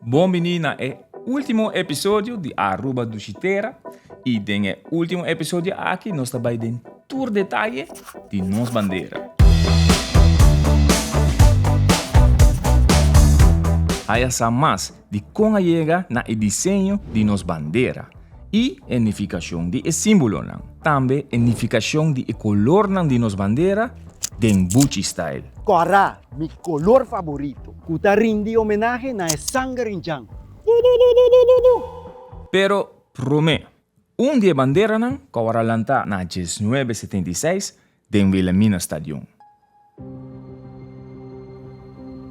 Bon bini na e ultimo episodio di Aruba Dushi Tera y den e ultimo episodio aki nos ta bay den tur detaye di nos bandera. Haya sa mas di con a yega na e diseño di nos bandera y e nificacion di e simbolonan. Tambe e nificacion di e colornan di nos bandera den Buchi style. Kòrá, mi kolor faborito. Ku ta rindi homenahe na e sanger indjan. Pero promé, un di e banderanan ku a wòrdu lantá na 1976 den Wilhelmina Stadion.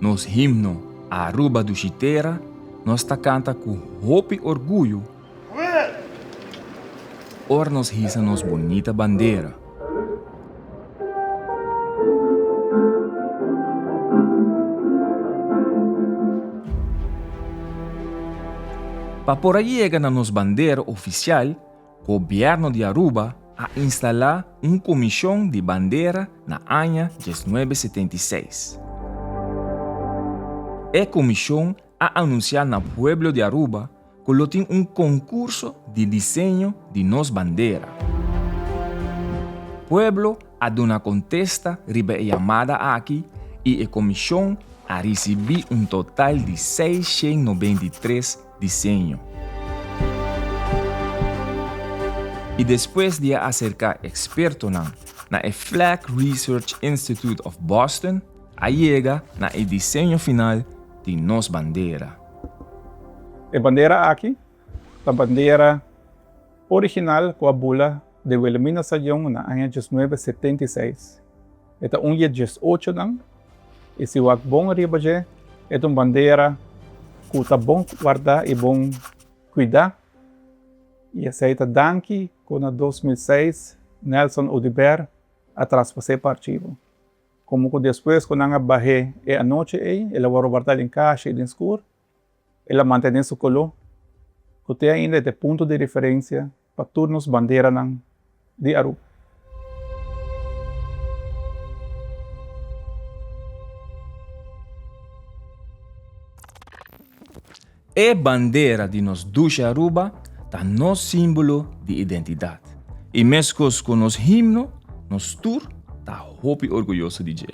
Nos himno Aruba Dushi Tera nos ta kanta ku hopi orguyo ora nos hisa nos bunita bandera. Pa por a yega na nos bandera ofisial, Gobierno di Aruba a instala un comision di bandera na aña 1976. E comision a anuncia na pueblo di Aruba cu lo tin un concurso di diseño di nos bandera. Pueblo a duna contesta riba e yamada aki y e comision a ricibi un total di 693 diseño. Y despues di a acerca expertonan na e Flag Research Institute of Boston, a yega na e diseño final di nos bandera. E bandera aki ta bandera original ku a bula den Wilhelmina Stadion na aña 1976. E ta un di e diesochonan i si wak bon riba dje e ta un bandera ku ta bon wardá i bon kuidá i esei ta danki ku na 2006 Nelson Oduber a traspas'é pa archivo. Komo ku despues ku nan a bah'é e anochi ei el a wòrdu wardá den kasha i den skur. El a mantené su koló, ku te ainda e ta e punto di referensia pa tur nos banderanan di Aruba. E bandera di nos dushi Aruba ta nos símbolo di identidat i meskos ku nos himno, nos tur ta hopi orguyoso di dje.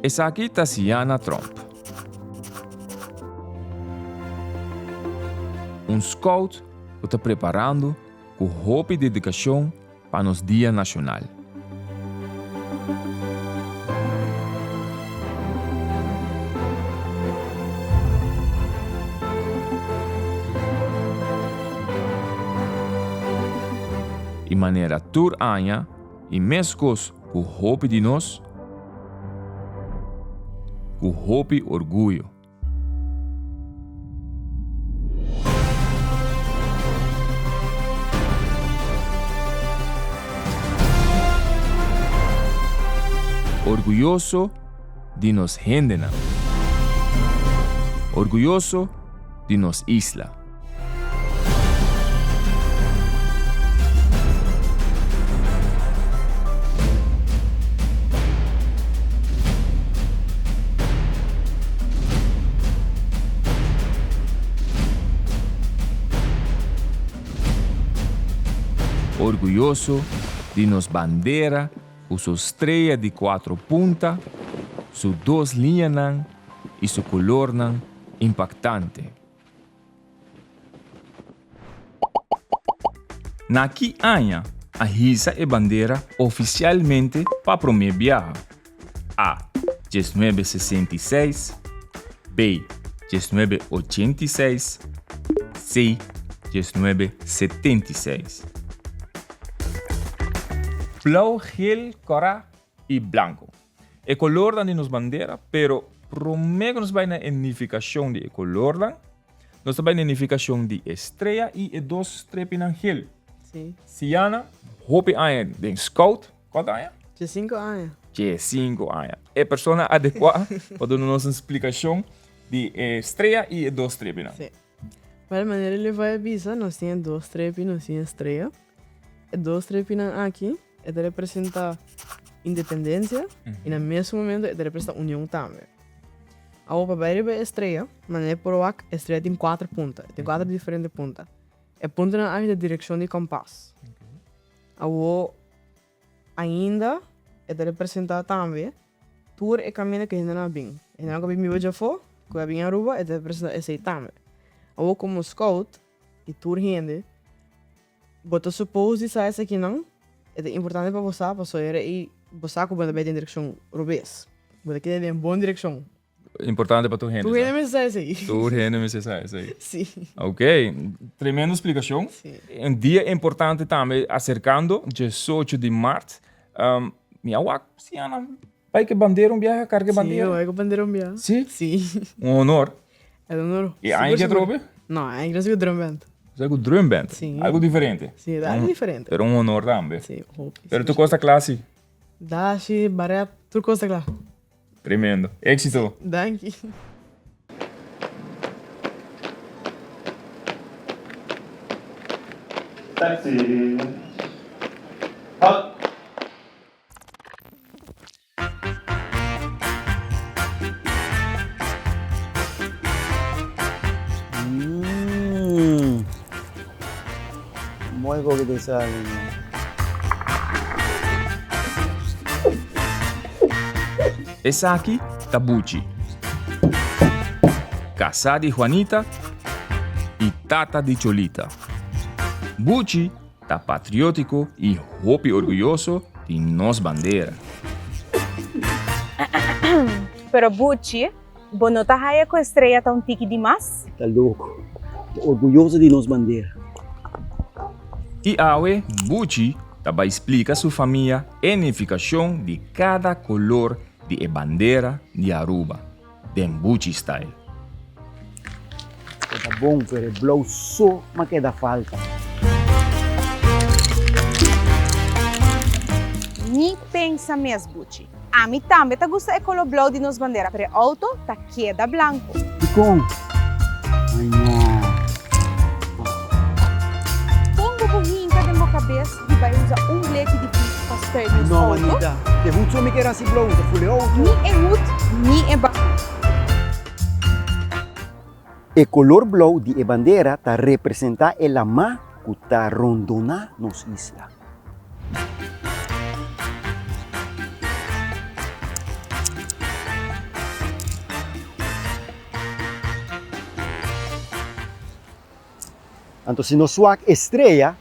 Esaki ta Siana Tromp. Un scout ku ta preparando ku hopi dedikashon pa nos Dia Nashonal. I manera tur aña i meskos ku hopi di nos, ku hopi orguyo. Orguyoso di nos hendenan. Orguyoso di nos isla. Orguyoso di nos bandera ku su strea di kuatro punta, su dos liñanan i su kolornan impaktante. Na ki aña a hisa e bandera ofisialmente pa promé biaha? A. 1966 B. 1986 C. 1976 Blou, gel, kòrá i blanku. E kolornan di nos bandera, pero promé ku nos bai na e nifikashon di e kolornan, nos ta bai na e nifikashon di e strea i e dos strepinan gel. Sí. Siana, hopi aña den scout. Kuantu aña? Diesinko aña. Diesinko aña. E persona adekuá pa duna nos un splikashon di e strea i e dos strepinan. Sí. Wel, manera Levi a bisa, nos tin e dos strepi, nos tin e strea. E dos strepinan aki. E ta representa independencia y na mesun momento e ta representa union tambe. Awor pa bai riba e estrella, manera e por wak, e estrella tin cuater punta, e tin cuater diferente punta. E puntanan aki ta direccion di kompas. Awor ainda e ta representa tambe tur e caminda cu hendenan a bin. Hendenan cu a bin biba djafó, cu a bin Aruba, e ta representa esey tambe. Awor como scout y tur hende Bo ta suppose di sa esakinan, e ta importante pa bo sa pasobra era ei bo sa ku bo ta bai den direkshon robes. Bo ta keda den bon direkshon. Importante pa tur hende sa. Tur hende mester sa esei. Tur hende mester sa esei. Si. Ok, tremendo splikashon. Si. Un dia importante tambe aserkando, diesocho di mart. Mi a wak Siana bai ku e bandera un biaha, karga e bandera. Si, bai ku bandera un biaha. Si? Si. Un honor. E honor. I aña ke atrobe? No, aña ke nos ku drum band. Nos ku drum band? Si. Algo diferente? Si, algo diferente. Pero un honor tambe. Si, hopi. Pero tur kos ta kla si? Dashi, baret, tur kos ta kla. Tremendo. Éxito. Danki. Taxi. Halt. Mmm. Mooi koki ta sali no. Esaki ta Buchi, kasá di Juanita i tata di Cholita. Buchi Ta patriótiko i hopi orguyoso di nos bandera. Pero Buchi, bo no ta haya ku estrella ta un tiki di mas? Ta loko. Ta orguyoso di nos bandera. I awe Buchi ta bai splika su famia e nifikashon di kada kolor di e bandera di Aruba. Den Buchi style. E ta bon pero e blou so ma keda falta. Ni pensa mes Buchi. Ami tambe ta gusta e color blou di nos bandera pero e auto ta keda blanco. Dikon? Ay no. Kon bo por hinka den bo kabes di bai usa un bleki di pit pa stuit nos No, auto? Anita. Te hoed so mi kier hasi blou, ta ful e auto. Ni e hoed, ni e baku. E color blou di e bandera ta representa e lamá cu ta rondona nos isla. Anto si nos wak e strea,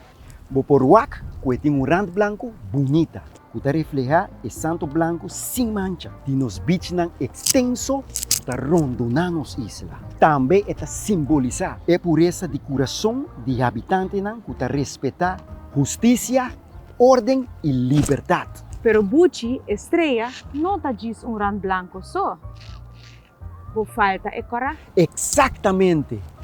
bo por wak ku e tin un rand blanku bunita, ku ta reflehá e santo blanku sin mancha di nos bichnan ekstenso ku ta rondoná nos isla. Tambe e ta simbolisá e puresa di kurason di habitantenan ku ta respetá hustisia, órden i libertat. Pero buchi e strea no ta djis un rand blanku so. Bo falta e kòrá. Exactamente!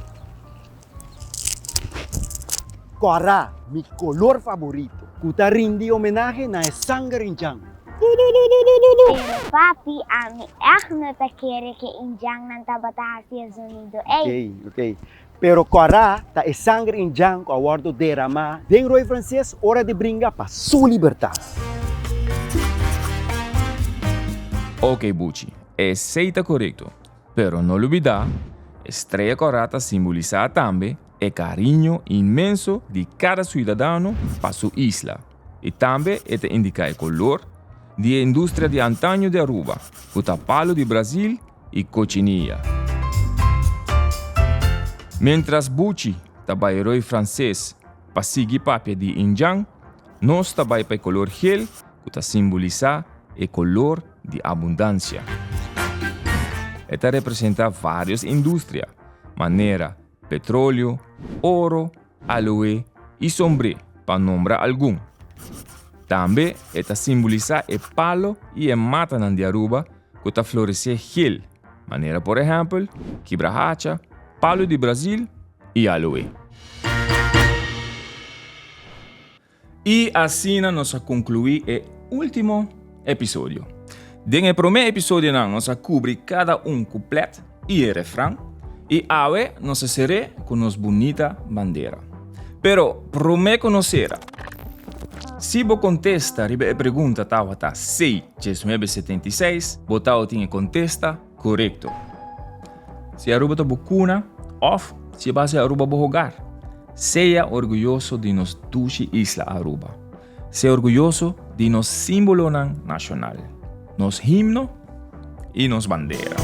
Kòrá, mi color favorito, cu ta rindi homenahe na e sanger indjan. Pero papi, ami ègt no ta kere ku e indjannan tabata hasi e zonido ei. Ok, ok. Pero kòrá ta e sanger indjan ku a wòrdu deramá den Roi Franses ora di bringa pa su libertat. Ok Buchi, Esei ta korekto, pero no lubidá, e strea kòrá ta simbolisá tambe e kariño inmenso di kada suidadano pa su isla i tambe e ta indiká e kolor di e industria di antaño di Aruba, ku ta palu di Brazil i kochinilla. Miéntras Buchi ta bai roi franses pa sigui papia di indjan, nos ta bai pa e kolor gel ku ta simbolisá e kolor di abundansia. E ta representá vários industria, manera petroleo, oro, aloe i sombré, pa nombra algun. Tambe e ta simbolisá e palo i e matanan di Aruba ku ta floresé gel, manera por ehèmpel kibrahacha, palo di Brazil i aloe. I asina nos a konkluí e último episodio. Den e promé episodionan nos a kubri kada un kuplèt i e refran, i awe nos a ser'é ku nos bunita bandera. Pero promé ku nos sera, Si bo kontesta riba e pregunta tabata C 1976, bo tabatin e kontesta korekto. Si Aruba ta bo kuna òf si e base Aruba bo hogar, sea orguyoso di nos dushi isla Aruba. Sea orguyoso di nos símbolonan nashonal, nos himno i nos bandera.